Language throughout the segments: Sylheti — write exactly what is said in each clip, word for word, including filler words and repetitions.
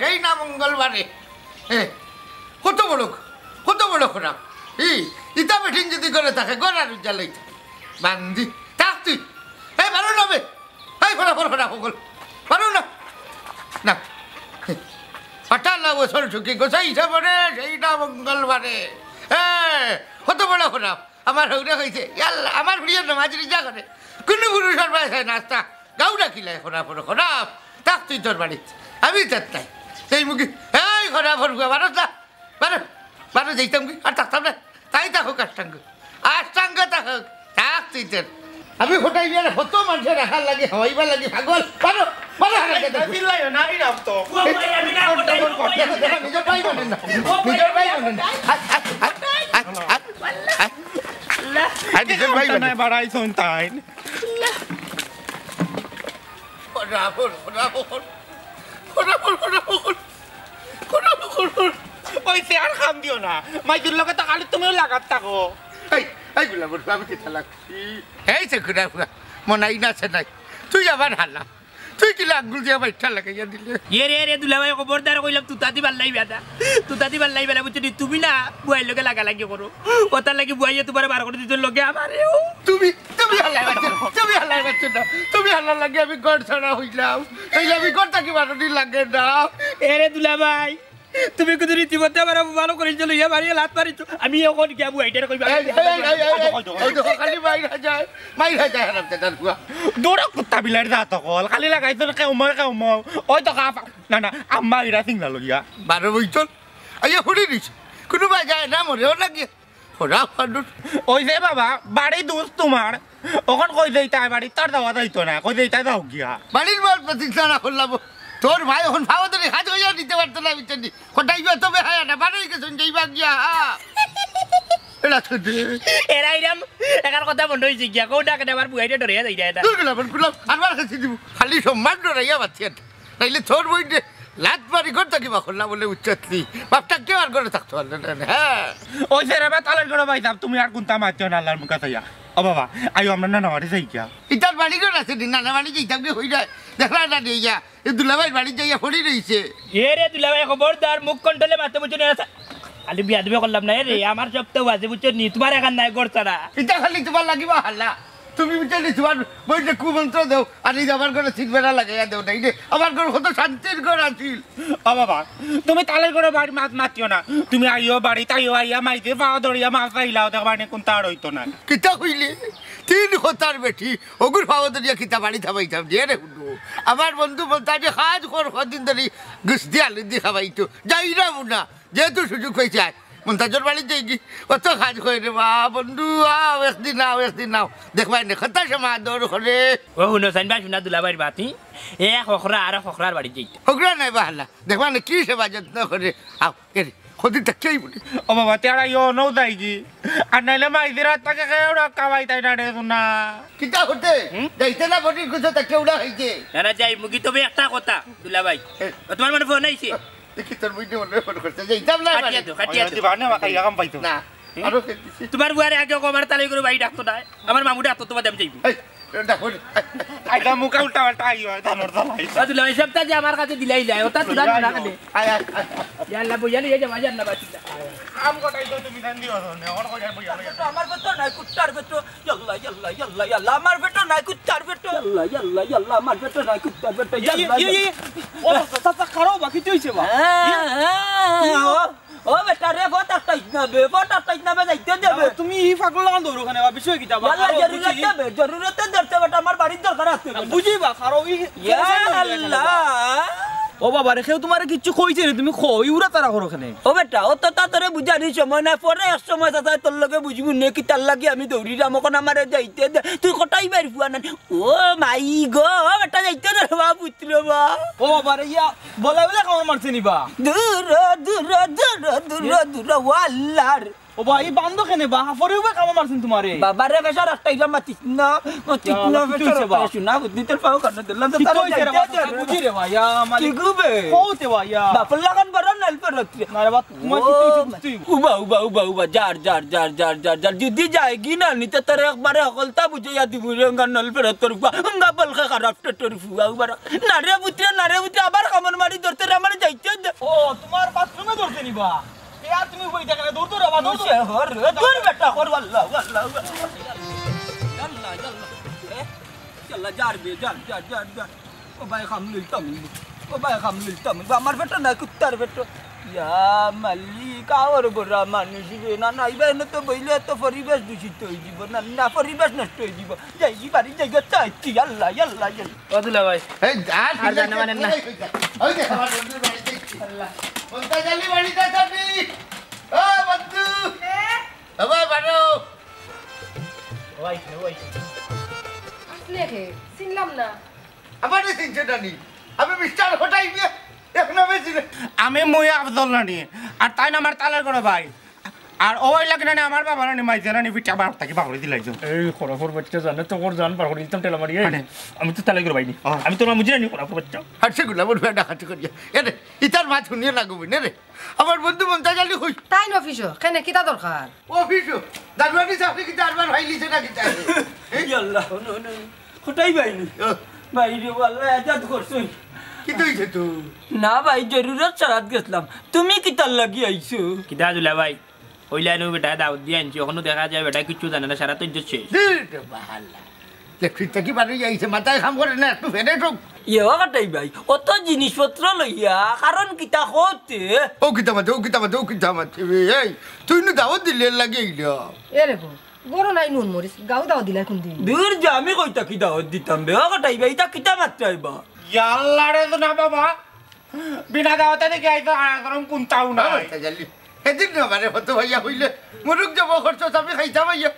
এই না মঙ্গলবারে। এ, কত বড়, কত বড় খরাপ। ই, ইতা বেটিন যদি ঘরে থাকে, ঘর আর উজ্জ্বল অইতো। বান্দি, থাক তুই। এই, বারো না বে। এই, খরাপ, খরাপ, খরাপ, খরাপ। বারো না। না। হঠাৎ না বছর ঢুকি গোসাই ইতা বলে, সেই না মঙ্গলবারে। এ, কত বড় খরাপ। আমার হৌরে কইছে, "ইয়াল্লা, আমার ফুড়িয়ে নামাজ রোজা করে। কুনু পুরুষর বায় চায় না, আস্তা গাউ ডাকিলায় খরাপ, খরাপ। থাক তুই তোর বাড়িত। আমি যাইতাম নায়।" সেই মুখে, "এই খরাপ, খরাপ, বারো যা, বারো, বারো যাইতাম কি? আর থাকতাম না। তাই থাকুক আষ্টাঙ্গ। আষ্টাঙ্গ থাকুক। থাক তুই তোর।" আমি খটাই বিয়ারে কত মানুষের রাখার লাগি, খাওয়াইবার লাগি, পাগল। বারো, বারো হারাম জাদা। চিল্লাইও না, এই নাম তো। ও ভাই, আমি না খটাই, ও ভাই, আমি নিজের ভাই মানে না। নিজের ভাই মানে না। আয়, আয়, আয়, আয়, আয়, আয়। আল্লাহ। আয়, নিজের ভাই মানে। বাড়াই শুনতাই। খরাপ, খরাপ, খরাপ, খরাপ, খরাপ, খরাপ। ওই সে আর কাম দিও না। মাইজুর লগে তো খালি তুমিও লাগাত থাকো। এই, এই গুলা বলবো, আমি কিতা লাগছি? এই সে খরাপ, মনাই না সে নাই। তুই আবার হালা। তুই কিলা আঙ্গুল দিয়া বাইট্টা লাগাইয়া দিলে? এ রে, এ রে, দুলাভাই, খবরদার কইলাম, তুতা দিবার লাই বেটা। তুতা দিবার লাই বেটা, বুঝছো নি? তুমি না, বুয়াইর লগে লাগালাগি করো। ওটার লাগি বুয়াইয়ে তুমারে বার করি দিতো লগে আমারেও। তুমি, তুমি হালার বাচ্চা, তুমি হালার বাচ্চা না। তুমি হালার লাগি আমি ঘর ছাড়া অইলাম। এই আমি ঘর থাকি বারোনি লাগে না। এ রে দুলাভাই, তুমি কিন্তু রীতিমতো আমার অপমান করিছো, লইয়া মারিয়া লাত মারিছো। আমি অখন গিয়া বুয়াইটারে কইবা। এই, এই, এই, এই, এই, এই, এই, দেখো, খালি মাইর খায় যায়, মাইর খায় যায়, হারাম জাদার ফুয়া। দৌড়া কুত্তা বিলাইর জাত অকল, খালি লাগাইছো না, কেউ মার, কেউ মার। ওই তো খা, না, না, আম্মা ইরা সিংলা লইয়া। বারো বইছন, আইয়া ফুড়ি দিছে। কুনু বায় যায় না, মরেও না গিয়া। খরাপ মানুষ। ওই যে বাবা, বাড়ি দূর তুমার, অখন কই যে ইতায় বাড়ি, তার যাওয়া যাইতো না, কই যে ইতায় যাও গিয়া। বাড়ির মাল প্রতিষ্ঠা না করলাম, তোর ভাই অখন ফাওয়া ধরি হাত হইয়া নিতে পারতো না, বুঝছেন নি? খটাই গিয়া তবে হায়া না, বাড়ি গেছেন যে ইবা গিয়া, হা। এরা তো দে। এরা ইরাম, একার কথা বন্ধ হইছে গিয়া, কও ডাকে আমার বুয়াইটা ডরে যাই এটা। দূর গেলাম, বল, গুলাম, আর মার খাইছি দিব, খালি সম্মান ডরাইয়া বাঁচিয়ে। নাইলে তোর বইন রে, লাত মারি ঘর থাকি বার করলা বলে উচ্চতলি। বাপটা কেউ আর ঘরে থাকতো পারলে না, হ্যাঁ। ওই যে রে বা তালার ঘরে বাইতাম, তুমি আর কুন্তা মাতিও না আল্লাহর মুখে চাইয়া। ও বাবা, আইও আমরা নানা বাড়ি যাই গিয়া। ইতার বাড়ি ঘর আছে নি, নানা বাড়ি যাইতাম কি হই যায়? দেখলা না রে ইয়া, এই দুলাভাইর বাড়ি যাইয়া পড়ি রইছে। এ রে দুলাভাই, খবরদার, মুখ কন্ট্রোলে মাতে বুঝছো না? খালি বিয়াদবি করলাম না, এ রে, আমার সব তো আছে বুঝছো নি? তুমার এখান নাই ঘর ছাড়া। ইতা খালি তুমার লাগিবা হালা। তুমি বুঝছো নি, তুমার বইনরে কুমন্ত্র দেও, আর এই আমার ঘরে সিট বেড়া লাগাইয়া দেও না, এই রে, আমার ঘর কত শান্তির ঘর আছিল। ও বাবা, তুমি তালার ঘরে বাড়ি মাত মাতিও না। তুমি আইও বাড়িত, আইও আইয়া মাইজে পাও ধরিয়া মাফ চাইলাও, দেখবা নি কুন্তা আর হইতো না। কিতা কইলে? তিন কথার বেটি, অগুর পাও ধরিয়া কিতা বাড়ি থামাইতাম, দিয়ে রে হুনো। আমার বন্ধু বলতা যে কাজ কর, কদিন ধরি গুস্তি আলু দি খাওয়াইতো। যাইরাম না, যেহেতু সুযোগ পাইছি আয়। মন্তাজর বাড়িত যাইগি, অত কাজ করে রে বা, বন্ধু, আও, একদিন আও, একদিন আও। দেখবায় নে, কথা সমাদর করে। ও হুনো, সাইন ভাই, হুনা দুলাভাইর বাতি। এ খখরা আর খখরার বাড়িত যাইতা। খখরা নাই বা হালা। দেখবায় নে, কি সেবা যত্ন করে। আও, এ রে, কদিন থাকিয়াই বলি। ও বাবা, তেরা ইয়ো নও যাইগি। আর নাইলে মাইজিরা তাকে কেউ রক্ষা পাইতাই না রে, হুনা। কিতা হতে? হুম? যাইতে না বটির কুছো তাকে উড়া হইতে। না, না, যাই মুগি, তবে একটা কথা, দুলাভাই। এ। ও, তুমার মনে ফোন আইছে? দেখি তোর বুঝতে মনে ফোন করছে, যাইতাম না কাটিয়া বাড়ি। দেও, কাটিয়া ওই দেও। দিবা না, মাথা ইয়া কাম পাইতো। না, হুম? আরো কে দিছি? তুমার বুয়ারে আগে কও, আমার তালে করে বাড়ি ডাকতো না। আমার মামু ডাকতো, তোমার দাম যাইবো। এই, এ, ডাকো রে। আইলা মুখা উল্টা পাল্টা আইও, ধানর ধান আইও। ও দুলাভাই, সবটা যে আমার কাছে দিলাই যায়, ওটা তুলা না কেনে? আয়, আয়, আয়, আয়। ইয়া আল্লাহ, বইয়া লইয়া যাওয়া যায় না, বাঁচি না। আম কটাই তো তুমি ধান দিও না, ওর কই আর বইয়া লইয়া। তো আমার পেটো নাই, কুত্তার পেটো। ইয়াল্লা, ইয়াল্লা, ইয়াল্লা, ইয়াল্লা, আমার পেটো নাই, কুত্তার পেটো। ইয়াল্লা, ইয়াল্লা, ইয়াল্লা, আমার পেটো নাই, কুত্তার পেটো। এই, ইয়াল্লা, এই, এই, ইয়াল্লা। ও, চাচা, চাচা, খাড়াও বা, কিতা হইছে বা? হ্যাঁ, হ্যাঁ, ও, ও বেটা রে, ফট আটকাইছ না বে, ফট আটকাইছ না বে, যাইতে দে বে। তুমি ই ফাগল লাগান দৌড়ো কেনে বা, বিষয় কিতা বা? ইয়াল্লা, খাড়াও, জরুরত বুঝি। দে বে, জরুরতে ধরছে বেটা, আমার বাড়ির দরকার আছে বে। বুঝি বা, খাড়াও, ই ইয়াল্লা। ও বাবা রে, কেউ তুমারে কিচ্ছু কইছে নি, তুমি কই উড়া তারা করো কেনে? ও বেটা, ও তো তা তোরে বুঝানি সময় নাই, পরে এক সময় চাচায় তোর লগে বুঝিমু নে, কিতার লাগি আমি দৌড়িরাম, অখন আমারে যাইতে দে, তুই কটাই বাইর ফুয়া না। ও মাই গো, ও বেটা যাইতে দে রে বা, পুত্র বা। ও বাবা রে, ইয়া, বলা বলে কামড় মারছে নি বা? দূর, দূর, দূর, দূর, দূর, ও আল্লাহর। ও বা, ই বান্দো কেনে বা? হাফরে উবা কামা মারছইন তুমারে। বাবা রে, বেটা, রাখতাই যা মাতিস না, মাতিস ইয়া না, আল্লাহ, কিতা বেটা, হইছে বা? রাখতাই না, বুঝলি তোর পাও কান্না দিলাম, তো কিতা তাহলে হইছে রে যাইতে বাবা? দে। বুঝি রে বা, ইয়া মালিক। কিগু বে? কওতে বা, ইয়া। বাপর লাখান বড় নাল পরত রে। না রে বা, তুমার ও, কিতা হইছে বুঝতেই হইব। উবা, উবা, উবা, উবা, যার, যার, যার। যদি যায়গি না, নিতে তোর একবারে হকলতা বুঝাইয়া দিমু, রঙ্গা নাল পরত তোর ফুয়া, উঙ্গা বলখা খারাপ টেটর ফুয়া, উবা রা-, না রে পুত্রে, না রে পুত্রে, আবার কামড় মারি ধরতে রে, আমারে যাইতে দে। ও, তুমার বাথরুমে ধরছে নি বা? এ আর তুমি বই দেখে না, দৌড় দৌড়, আবার দৌড়। সে হর, দূর বেটা, হর, আল্লাহ, আল্লাহ, আল্লাহ। আল্লাহ, আল্লাহ। এ, আল্লাহ, যার বে, যার, যার, যার, যার। ও ভাই, খাম লইতাম, ও ভাই, খাম লইতাম। আমার পেটো না, কুত্তার পেটো। ইয়া মালিক, আওর বড়া মানুষ বে। না, না, ইবা এনে তো বইলে তো পরিবেশ দূষিত হয়ে যাব। না, না, পরিবেশ নষ্ট হয়ে যাব। যাইগি বাড়ি, যাইগি, চাইছি, আল্লাহ, আল্লাহ, আল্লাহ। ও দুলা ভাই। এই, আর আর জানে মানে না। ওই যে, আমার বন্ধুর বাড়িতে এসছি। আল্লাহ। বলতে গেলি বাড়িতে যাবি? ও বন্ধু। কে? বাবা, বাড়ো। ওই, ওই। আপনি কে? চিনলাম না। আমারে চিনছো না নি? আমি মিস্টার হোটাই দিয়ে। এখন আমি চিনি। আমি মুই আফজল নানি। আর তাইন আমার তালার ঘরো ভাই। আর ওই লাগে নানি আমার বাবা নানি মাইজে নানি পিঠা বার থাকি বাগড়ি দিলাই তো। এই খরাফর বাচ্চা জানে তো ওর জান বার করে দিতাম ঠেলা মারিয়ে। মানে? আমি তো তালাই করে বাইনি। ও। আমি তো না বুঝি নানি খরাফর বাচ্চা। আর সেগুলা বলবে ডাকাতি করিয়া। এ রে, ইতার মাত শুনিয়ে না গো বইন, এ রে। আমার বন্ধু মন্তাজ আলী কই? তাইন অফিসো, কেনে কিতা দরকার? অফিসো? দারোয়ানি চাকরি কিতা আরবার ফাইলিছে না কিতা? এই? ইয়া আল্লাহ, হুনো, হুনো। কোথায় বাইনি? ও। বাইরে আল্লাহ আজাদ করছইন। কিতা হইছে তো? না ভাই, জরুরত ছাড়াত গেছলাম। তুমি কিতার লাগি আইছো? কিতা দুলা ভাই? ওই লাইনও বেটা দাওয়াত দিয়া আনছি, অখনো দেখা যায় বেটা কিচ্ছু জানে না, সারা তো ইজ্জত শেষ। দূর রে বাহাল্লা। ইলেকট্রিক থাকি বারই আইছে, মাথায় কাম করে না, একটু ফেরে ঠোক। ইয়ে, ও কটাই ভাই, অত জিনিসপত্র লইয়া, কারণ কিতা কওতে? ও কিতা মাতে, ও কিতা মাতে, ও কিতা মাতে, এই, তুই নু দাওয়াত দিলে এর লাগি আইলা। এ রে গো, গরো নাই নুন মরিচ, গাউ দাওয়াত দিলাই কোন দিন? দূর যা, আমি কইতা কি দাওয়াত দিতাম বে, ও কটাই ভাই, ইতা কিতা মাতরায় বা? ইয়াল্লা রে তো না বাবা, বিনা দাওয়াতে দেখি আইতো, আর গরম কুন্তাও না। আচ্ছা, জানি। সেদিন না মানে হতো ভাইয়া হইলে, মুরুক জব করছো, আমি খাইতাম ভাইয়া।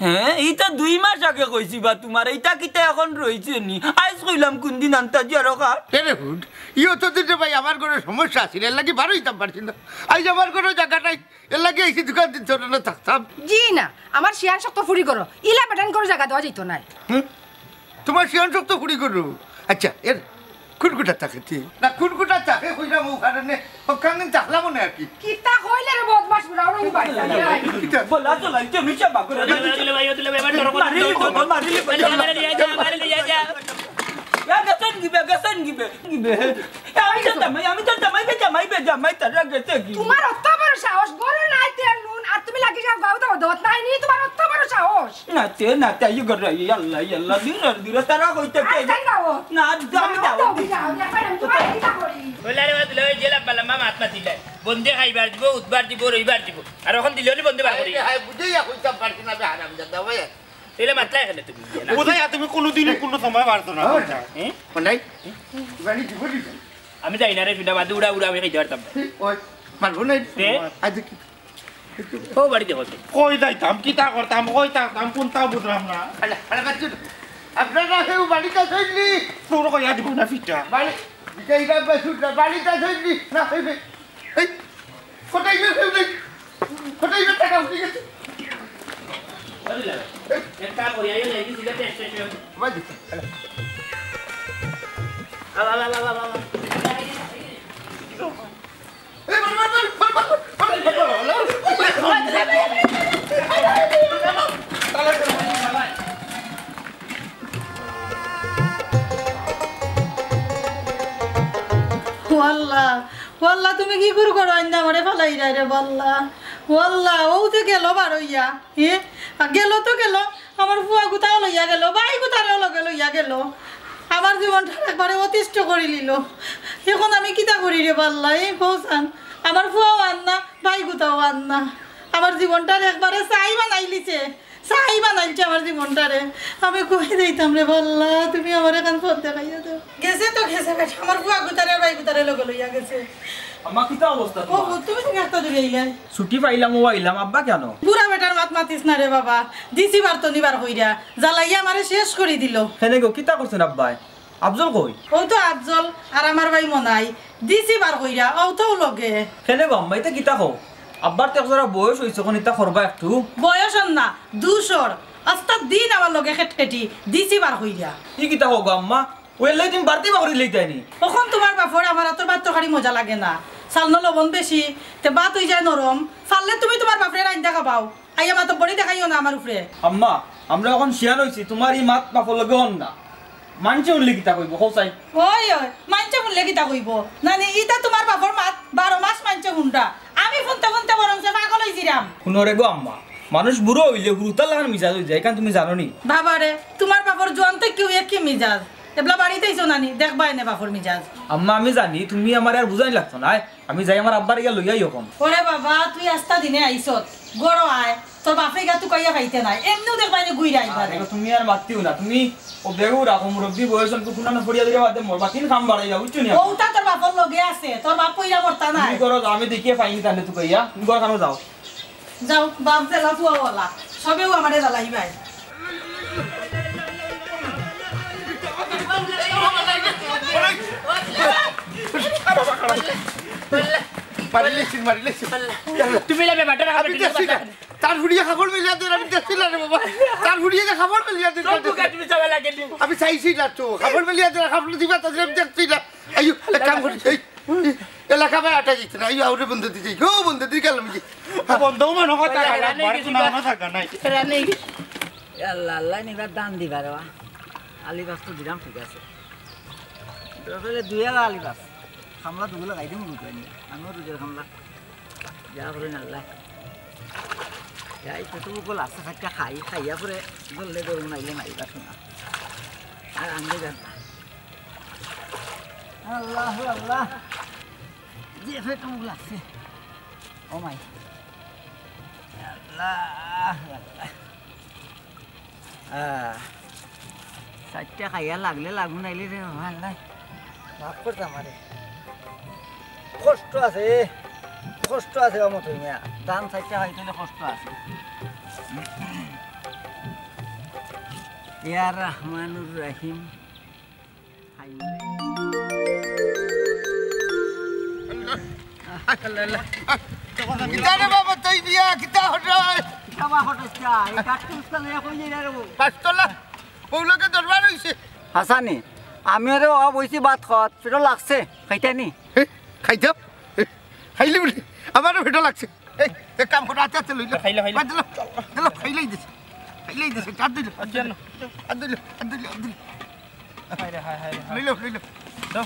হ্যাঁ, ইতা দুই মাস আগে কইছি বা তুমারে, ইতা কিতা এখন রইছে নি? আইজ কইলাম কুন দিন আনতা জি আরো খা। এরে হুড, ইও তো দিন রে ভাই, আমার ঘরো সমস্যা আছিল, এর লাগি বারইতাম পারছি না। আইজ আমার ঘরো জাগা নাই, এর লাগি আইছি দোকান দিন ধরে না থাকতাম। জি না, আমার শিয়ান শক্ত ফুরি করো, ইলা বেটান করো জাগা দেওয়া যাইতো নায়। হুম? তুমার শিয়ান শক্ত ফুরি করো? আচ্ছা, এর খুনকুটা থাকে তি? না, খুনকুটা থাকে কইলাম ও কারণে, ও কারণে থাকলাম না আর কি। কিতা কইলে রে বদমাশ বুড়া, ওরা ই বাড়ি যাই। কিতা? বলা তো লাগছে, মিছা বাকরে। মারিলি তো, মারিলি তো। মারিলি যা, মারিলি যা, যা। ইয়া গেছেন গিবে, গেছেন গিবে, গিবে। আমি তো জামাই, আমি তো জামাই বে, জামাই বে, জামাই তারা গেছে কি? তুমার অত বড় সাহস, ঘরো নাই তেল নুন, আর তুমি লাগি যাও গাউ দাও, দত নাই নি, তুমার অত বড় সাহস। না তে, না তে, ইয়ে করে, ইয়া আল্লাহ, ইয়া আল্লাহ, দূর, দূর, তারা কইতে কে? আচ্ছা, যাও। না, আমি যাও, যাও। যাও, যাও, যাও, আমি তোমার কিতা করি? কইলা রে বাদ লই, যে লাম্বা লাম্বা মাত মাতিলে। বন্দে খাইবার দিব, উঠবার দিব, রইবার দিব। আর অখন দিলে নি বন্দে বার করি। আরে, হায়, বুঝাইয়া কইতাম পারছি না, বে হারামজাদা, ভাই। তাইলে মাতলা এখানে তুমি, ইয়ে না। বুঝাইয়া তুমি কোনোদিনই কোনো সময় পারতো না, হ্যাঁ? বুঝা? হ্যাঁ? কোনাই? বাড়ি দিব, দিব। আমি যাই না রে, শুনা বাদে উড়া উড়া আমি খাইতে পারতাম না। ওই, মারবো না, তে? আজ কি? ও বাড়ি দেখো তো। কই যাইতাম, কিতা করতাম, কই থাকতাম, কোনটাও বুঝলাম না। আরে, আরে, বাচ্চু, আপনারা কেউ বাড়িতে আছেন নি? তোর কইয়া দিব না ফিটা। বাড়ি, এটা, এটা বাচ্চু, বাড়িতে আছেন নি? না, এই, এই, এই, কোথায় গেছে, এই, কোথায় গেছে, টাকা উঠে গেছে? এক কাম করি, আইও না, এই সিগারেট স্টেশন। বাড়ি। আলা, আলা, আলা, আলা, আলা। ও আল্লাহ, ও আল্লাহ, তুমি কি করে করো আইন্দা আমারে ফালাই রায় রে বাল্লা। ও আল্লাহ, ও যে গেল বার হইয়া, হে, গেল তো গেল, আমার ফুয়া গুতাও লইয়া গেল, ভাই গুতারেও লগে লইয়া গেল। আমার জীবনটা একবারে অতিষ্ঠ করি নিল। এখন আমি কিতা করি রে বাল্লা, এই কও চাইন। আমার ফুয়াও আর না, ভাই গুতাও আর না। আমার জীবনটার একবারে ছাই বানাইলিছে, ছাই বানাইলিছে আমার জীবনটারে। আমি কই যাইতাম রে বাল্লা, তুমি আমার এখন পথ দেখাইয়া দাও। গেছে তো গেছে বেটা, আমার ফুয়া গুতারে আর ভাই গুতারে লগে লইয়া গেছে। আম্মা, কিতা অবস্থা ও, তোমার? তুমি তো একটা দূরে আইলাই। ছুটি পাইলাম, ও আইলাম, আব্বা কেন? বুড়া বেটার মাত মাতিস না রে বাবা, দিছি বার তো নিবার কইরা, জ্বালাইয়া আমারে শেষ করি দিল। কেনে গো, কিতা করছইন আব্বায়? আফজল কই? ও তো আফজল আর আমার ভাই মনাই, দিছি বার কইরা, ও তো লগে। কেনে গো আম্মা, ইতা কিতা কও? আব্বার তো একজরা বয়স অইছে, অখন ইতা করবা একটু। বয়স অর না, দুষ অর। আস্তা দিন আমার লগে খেটখেটি, দিছি বার কইরা। ই কিতা কও গো আম্মা? অউ এরলাগি তুমি বাড়তি বাকরি লইতায় নি? অখন তুমার বাফর আমার আতর ভাত তরকারি মজা লাগে না। চাউলো লবণ বেশি, তে ভাত অইযায় নরম। পারলে তুমি তুমার বাফরে রাইন্দা খাবাও। আইয়া মাতব্বরি দেখাইও না আমার উপরে। আম্মা, আমরা অখন শিয়ান অইছি, তুমার ই মাত বাফর লগে অর না। মানষে হুনলে কিতা কইবো, কও চাই? অয়, অয়, মানষে হুনলে কিতা কইবো? নানি, ইতা তুমার বাফর মাত, বারো মাস মানষে হুনরা। আমি হুনতে হুনতে বরঞ্চ পাগল অইযিরাম। হুনো রে গো আম্মা, মানুষ বুড়া অইলে হুরুতার লাখান মিজাজ অইযায়, ইখান তুমি জানো নি? বাবা রে, তুমার বাফর জোয়ান থাকিউ একই মিজাজ। এবলা বাড়িত আইছো নানি, দেখবায় নে বাফর মিজাজ। আম্মা, আমি জানি, তুমি আমারে আর বুঝানি লাগতো নায়। আমি যাই আমার আব্বারে গিয়া লইয়া আই অখন। ওরে বাবা, তুই আস্তা দিনে আইছত, ঘরো আয়, তোর বাফে গা তুকাইয়া পাইতে নায়, এমনেউ দেখবায় নে ঘুইরা আইবা। আরে, তুমি আর মাতিও না, তুমি অউ বেগু রাখো, মুরব্বি বয়স, অখন কুনানো ফড়িয়া দিলে বাদে মরবা, তিন কাম বাড়াইবা, বুঝছো নি? অউটা তোর বাফর লগে আছে, তোর বাফ কইরা মরতা নায়। তুমি ঘরো যাও, আমি দেখিয়া পাইনি তানে তুকাইয়া, তুমি ঘর খানো যাও। যাও, বাফ জেলা ফুয়া ওলা, সবেউ আমারে জ্বালাইবায়। মারিলেছি, মারিলেছি। তুমি না ব্যাপারটা আমি দেখছি না। তার হুড়িয়ে কাপড় মেলিয়া দেন, আমি দেখছি না রে বাবা। তার হুড়িয়ে যে কাপড় মেলিয়া দেন, সব বুকে তুমি যাওয়া লাগে নি। আমি চাইছি না তো। কাপড় মেলিয়া দেন, কাপড় দিবা, তাদের আমি দেখছি না। আইও, এক কাম করি, এই, এই এলাকা ভাই আটা দিতে না। আইও, আউরে বন্ধ দিতে। ও বন্ধ দিয়ে গেলাম কি? বন্ধও মনে কথা খারাপ, বাড়ি কোনো মনে থাকা নাই। এ আল্লাহ, আল্লাহ নিবার দান দিবা রে বা। আলি বাস তো দিলাম, ঠিক আছে। তাহলে দুই আলা আলি বাস। খামলা দুগুলো খাই দিমু বুঝবায় নি। আমিও রুজের খামলা। যা করে না আল্লাহ। যাই তো, তবু গোল আছে, খাইয়া খাই, খাইয়া পরে ধরলে ধরুন, নাইলে নাই, বাসু না। আর আনবে যান না। আল্লাহ, আল্লাহ। যে পেটে মুখ লাগছে। ও মাই। আল্লাহ, আল্লাহ। আহ, চাইরটা খাইয়া লাগলে লাগু, নাইলে রে বাবা, আল্লাহ। মাফ করতে আমারে। কষ্ট আছে, কষ্ট আছে, ও মতই মিয়া। ধান চাইরটা খাইতে অইলে কষ্ট আছে। ইয়া রহমানুর রহিম। কিতা রে বাবা, তুই বিয়া কিতা হঠাৎ? কিতা বা হঠাৎ চা? এই কাঠটা উস্কা লইয়া কই যাই রে বাবু? পাঁচতলা, বউ লোকে দরবার অইছে। হাসানি, আমি আরে বাবা বইছি ভাত খাওয়াত, পেটো লাগছে, খাইতায় নি? হে, খাইতাম? হে, খাইলি বলে? আমারও পেটো লাগছে। এই, এক কাম করো, আচ্ছা, আচ্ছা, লইলো। খাইলো, খাইলো। বাদ দিলো, দিলো, খাইলাই দিছে। খাইলাই দিছে, হাত দিলো, হাত দিলো, হাত দিলো, হাত দিলো, হাত দিলো। হায় রে, হায়, হায় রে, হায়। লইলো, লইলো। তো,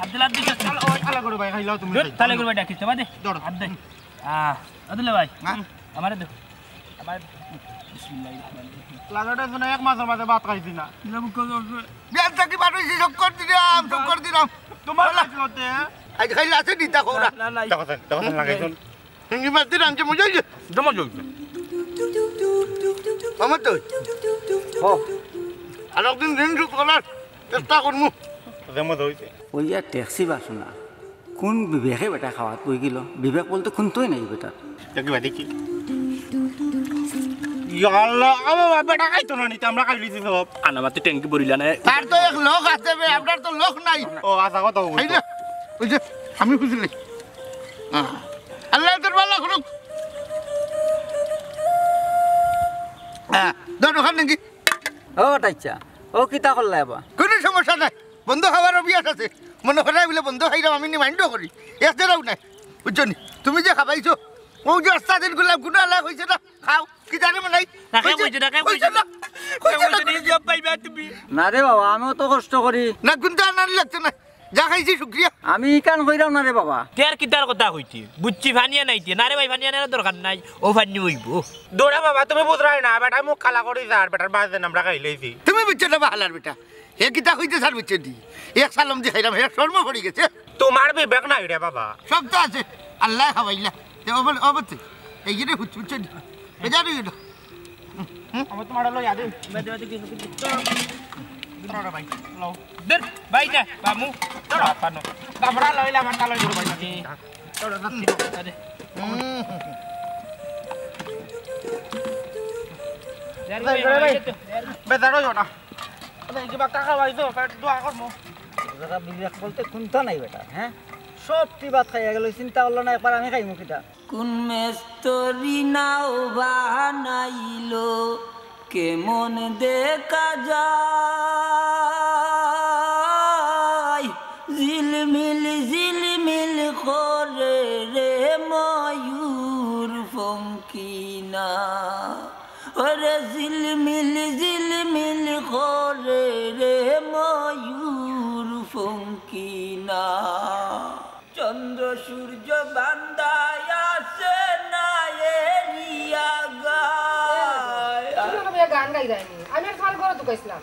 আব্দুল আব্দুল আলা, আলা করো ভাই, খাইলাও তুমি। ধুর, তালে করো ভাই, ডাকিস তো, বাদে। ধরো। আব্দুল। আহ, আব্দুল ভাই। হ্যাঁ? আমারে দে। আমারে দে। বিসমিল্লাহির রহমানির রহিম। লাগাটা শুনে এক মাসের মাঝে ভাত খাইছি না। বিয়ান থাকি বার অইছি, চক্কর দিলাম, চক্কর দিলাম। তোমার লাগতে। আজ খাইলে আছে নি, তা খোরা। না, না, না। দেখো, দেখো, লাগাই চল। হিঙ্গি মাছ দিয়ে রাঁধছে, মজা অইছে। জমা জমছে। আমার তো। ও। আর একদিন দিন শুট করার চেষ্টা করমু। জমা অইছে। ওই আর ট্যাক্সি বাসো না। কোন বিবেকে বেটা খাওয়াত বই গেল? বিবেক বলতে কোনটাই নাই বেটা। দেখি ভাই, দেখি। ইয়া আল্লাহ, ও বাবা, বেটা খাইতো না নিতে, আমরা খাইলি দিছি সব। আনামাতে ট্যাঙ্কি ভরিলা না। তার তো এক লোক আছে বে, আপনার তো লোক নাই। ও, আচ্ছা, কথা বলতো। খাইলা? ওই যে, আমি বুঝলি। হ্যাঁ। আল্লাহ তোর ভালো করুক। হ্যাঁ, ধর ওখান নাকি? ও, টাইচা, ও কিতা করলা এবার? কোনো সমস্যা নাই, বন্ধ খাবার অভ্যাস আছে। মনে করাই বলে বন্ধ খাইলাম, আমি নি মাইন্ডও করি, এক জেরাও নাই, বুঝছো নি? তুমি যে খাবাইছো, ও যে আস্তা দিন গুলাম, কোনো আলাদা হইছে না, খাও, কি জানে মনে হয়? না, কে কইছে না, কে কইছে না। কইছে না, কইছে না, কইছে না। না রে বাবা, আমিও তো কষ্ট করি। না, কোনটা আনার লাগছে না, যা খাইছি শুক্রিয়া। আমি ইকান কইরাম না রে বাবা। তে আর কিতার কথা কইতে? বুঝছি, ফানিয়া নাইতে। না রে ভাই, ফানিয়া নাইলে দরকার নাই। ও ফানি অইবো। দৌড়া বাবা, তুমি বুঝরায় না, বেটা মুখ কালা করি যার, বেটার বাজে নামটা খাইলাইছি। তুমি বুঝছো না বাহালার বেটা। হে কিতা কইতে স্যার বুঝছো দি? এক সালম দি খাইলাম, হে শর্মা পড়ি গেছে। তোমার বিবেক নাই রে বাবা। সব তো আছে, আল্লাহ খাওয়াইলা। তে অবল-, অবশ্যই। এই যে রে হুচ-, বুঝছো দি? বেজার অইলো। আমার তোমার লই আদে। বাদে, বাদে, কিছু, কিছু। চলো। চলো রে ভাই, লও। দূর, ভাই যা, বামু। চলো। বাবা নো। বাবরা লইলা, আমার তা লই দূর ভাই। চলো, যাচ্ছি। আদে। হুম। যার ভাই, ভাই, ভাই। ভাই, বেজার অইও না। আরে, এই যে বাক্কা খাওয়াইছো, পেট দোয়া করমু। যারা বিবেক বলতে কোনটা নাই বেটা, হ্যাঁ? সব টি ভাত খাইয়া গেল, চিন্তা করলো না, একবার আমি খাইমু কিতা? কোন মেস্তরি নাও বানাইলো, কেমন দেখা যায়, ঝিলমিল ঝিলমিল করে রে ময়ূর ফঙ্কিনা। ওরে ঝিলমিল ঝিলমিল করে রে ময়ূর ফঙ্কিনা। চন্দ্র সূর্য বান্দায় আছে না এরিয়া গায়। তুমি আমারে গান গাইরায়নি, আমি আর তুমার ঘরো তুকাইছলাম।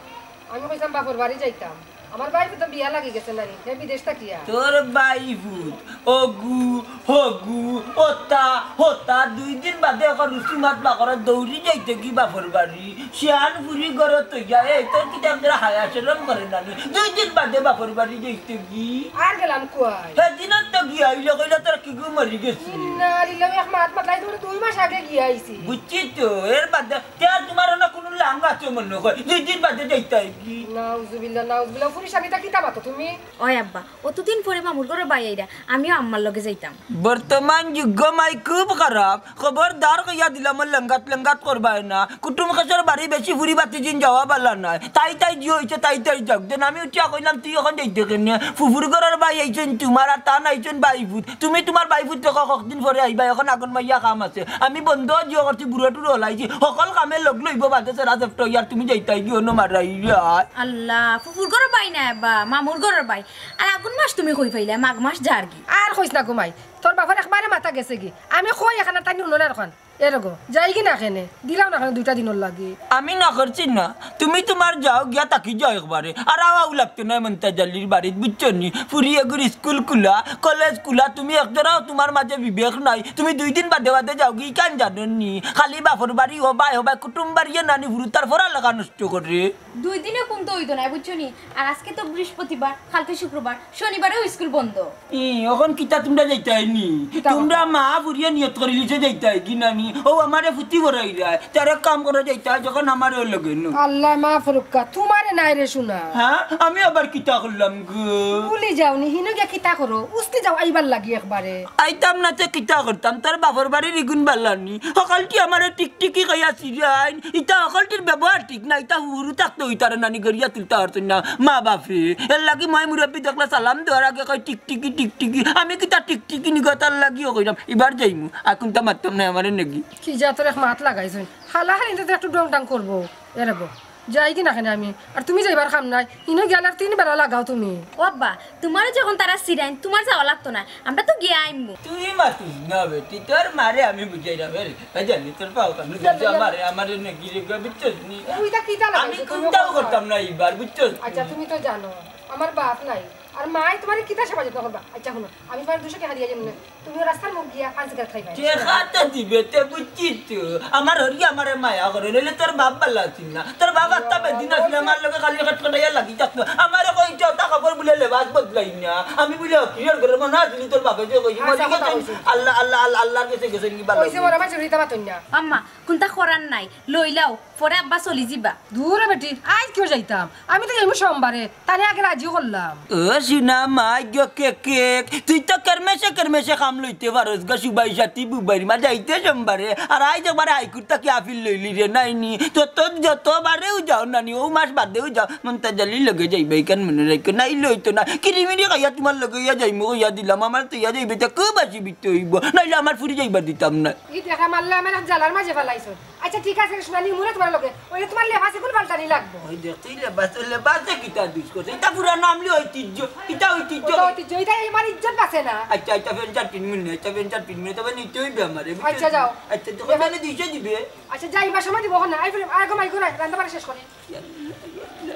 আমি কইছলাম বাপর বাড়ি যাইতাম। আমার ভাইফুত তো বিয়া লাগি গেছে নানি, হে বিদেশ থাকিয়া। তোর ভাইফুত, অগু, হগু, অতা, হতা, দুই দিন বাদে অখন রুসুমাত বাকরত দৌড়ি যাইতে গি বাপর বাড়ি। শিয়ান ফুরি ঘরো থইয়া, এই তোর কিতা একজরা হায়া শরম করে না নি? দুই দিন বাদে বাপর বাড়ি যাইতে গি। আর গেলাম কই? হেদিন তো গিয়া আইলে কইলা তোর কিগু মরি গেছে। ইন্না লিল্লাহি, এক মাত মাতলাই তো দুই মাস আগে গিয়া আইছি। বুঝছি তো, এর বাদে তে আর তুমার অনো কুনু লাং আছে মনো কয়, দুই দিন বাদে যাইতায় গি। নাউজুবিল্লাহ, নাউজুবিল্লাহ, ফুরির সামনে ইতা কিতা মাতো তুমি? ওই আব্বা, অতদিন পরে মামুর ঘরর বাই আইরা, আমিও আম্মার লগে যাইতাম। বর্তমান যুগ মাই খুব খারাপ, খবরদার কইয়া দিলাম, লেঙ্গাত লেঙ্গাত করবায় না। কুটুম খেসর বাড়ি বেশি ফুরি বাতিজিন যাওয়া বালা নায়। তাই তাই জিও অইছে, তাই তাই যাউক। যেন আমি উঠিয়া কইলাম, তুই অখন যাইতে কেনে? ফুফুর ঘরর বাই আইছইন তুমার, আর তান আইছইন ভাইফুত। তুমি তুমার ভাইফুত দেখো, কতদিন পরে আইবা, অখন আগন মাইয়া কাম আছে। আমি বন্দ জিও করছি, বুড়ো টুড়ো হলাইছি, হকল কামে লগ লইবো বাদে সেরা সেপ্ট অইয়া, আর তুমি যাইতায় গি অনো মারাইয়া। আল্লাহ, ফুফুর ঘরর বাই নায় আব্বা, মামুর ঘরর বাই। আর আগুন মাস তুমি কই পাইলায়, মাঘ মাস যার গি। আর কইছ না গো মাই, তোর বাপর একবারে মাথা গেছে গি। আমি কই একখান তাইন হুনো না অখন। এরগো, যাইগি না কেনে? দিলাও না কেনে দুইটা দিনর লাগি? আমি না করছি না, তুমি তুমার যাও গিয়া থাকি যাও একবারে। আর আওয়াও লাগতো নায় মন্তাজ আলীর বাড়িত, বুঝছো নি? ফুরি এগুর স্কুল খুলা, কলেজ খুলা, তুমি একজরাও তুমার মাঝে বিবেক নাই। তুমি দুই দিন বাদে বাদে যাওগি, ইখান জানো নি? খালি বাপর বাড়ি হবায় হবায়, কুটুম বাড়িয়ে নানি ফুরুতার পড়ালেখা নষ্ট করে। দুই দিনে কুন্তা অইতো নায়, বুঝছো নি? আর আজকে তো বৃহস্পতিবার, কালকে শুক্রবার, শনিবারেও স্কুল বন্ধ। ই, অখন কিতা তুমরা যাইতায় নি? কিতা তুমরা কথা? মা ফুরিয়ে নিয়ত করিলিছো যাইতায় গি নানি? অউ আমারে ফুতি বড়াইরায়। তে আর এক কাম করো যাইতায়, যখন আমারেও লগে নেও। আল্লায় মাফ করউক্কা, তুমারে নায় রে সোনা। হ্যাঁ? আমি আবার কিতা করলাম গো? ভুলি যাও নি, হিনো গিয়া কিতা করো? উস্তি যাও আইবার লাগি একবারে। আইতাম না তে কিতা করতাম? তোর বাপর বাড়ির ইগুন বালা নি। হকলটি আমারে টিকটিকি কইয়া চিরাইন। ইতা হকলটির ব্যবহার ঠিক না, ইতা হুরু থাকতে অইতারে নানি গড়িয়া তুলতা পারতো না মা বাপে। এর লাগি ময় মুরব্বি দেখলে সালাম দেওয়ার আগে কয়, "টিকটিকি, টিকটিকি।" আমি কিতা টিকটিকি নি গো, তার লাগিও কইরাম, "ইবার যাইমু, আর কুন্তা মাততাম নায়, আমারে নেগি।" কি জাতর এক মাত লাগাইছইন। হালা হালি তো একটু ডং ডাং করবো। এরে গো, যাইগি না কেনে আমি? আর তুমি যাইবার কাম নাই, হিনো গিয়া আর তিন বেড়া লাগাও তুমি। ও আব্বা, তুমারে যখন তারা চিরাইন, তুমার যাওয়া লাগতো নায়, আমরা তো গিয়া আইমু। তুই মাতিস না বেটি, তোর মারে আমি বুঝাইরাম রে। এই জানি তোর পাও কাম, বুঝছো আমারে, আমারে নেগি রে গো, বুঝছস নি? ওইটা কিতা লাগে? আমি কুন্তাও করতাম না ইবার, বুঝছস নি? আচ্ছা, তুমি তো জানো, আমার বাপ নাই, আর মায় তুমারে কিতা সেবা যত্ন করবা? আচ্ছা, হুনো, আমি তুমারে দুইশো টেকা দিয়া যাইমু নে, তুমি রাস্তার মুখ দিয়া পান সিগারেট খাইবায়। টেকা তো দিবে, তে বুঝছি তো। আমার হরি আমারে মায়া করে, নাইলে তোর বাপ বালা আছিল না। তোর বাপ আস্তা বেদিন আছিল, আমার লগে খালি খটখটাইয়া লাগি থাকতো। আমারে কইছে, "ওটা কাপড় বুলে লেবাস বদলাই না।" আমি বুলে, "কিয়ার ঘরে মনে আছিল তোর বাপে যে কইছে, আচ্ছা, মরি কথা গেছে।" কইছে। আল্লাহ, আল্লাহ, আল্লাহ, আল্লাহর গেছে গেছে নি বালা কইছে, হইছে। "বড় মাছ উড়িতা পাতইন না।" আম্মা, কুন্তা করার নাই, লইলাও, পরে আব্বা চলি যিবা। দূর বেটি, আইজ কিয় যাইতাম? আমি তো যাইমু সোমবারে, তানে আগে রাজিও করলাম। ও সোনা মাই গো কে কে, তুই তো কেরমেশে কেরমেশে কাম লইতে পারস গো, সুবাই সাথী বুবাইর মা যাইতে সোমবারে, আর আইজ একবারে হাইকোর্ট থাকি আপিল লইলি রে, নাইনি? তোর তো যতবারেও যাও নানি, অউ মাস বাদেও যাও, মন্তাজ আলীর লগে যাইবায়, ইখান মনো রাখিও, নাইলে অইতো না। কিরিমিরি খাইয়া তুমার লগে ইয়া যাইমু, ইয়া দিলাম, আমার তো ইয়া যাইবে, তে খুব আসি বিতে অইবো, নাইলে আমার ফুরি যাইবা দিতাম না। ই দেখা মারলে আমার এক জ্বালার মাঝে ফালাইছো। আচ্ছা, ঠিক আছে, সোনালি, মুরে তুমার লগে। ওই যে তুমার লেবাস ইগুন পাল্টানি লাগবো। ওই দেখ, তুই লেবাস, তোর লেবাসে কিতা দুষ করছে? ইটা পুরানো আমলি ঐতিহ্য, ইটা ঐতিহ্য। ওটা ঐতিহ্য, ইটা আমার ইজ্জত বাঁচে না। আচ্ছা, আচ্ছা, ফেন চার তিন মিনিট, আচ্ছা, ফেন চার তিন মিনিট, তবে নিতেই হবে আমারে, বুঝছো? আচ্ছা, যাও। আচ্ছা, তো কত দুইশো দিবে? আচ্ছা, যাইবার সময় দিব, না? আই ফেলে, আই গো, মাই গো, না, রান্না বাড়া শেষ করি। ইয়াল্লা, ইয়াল্লা।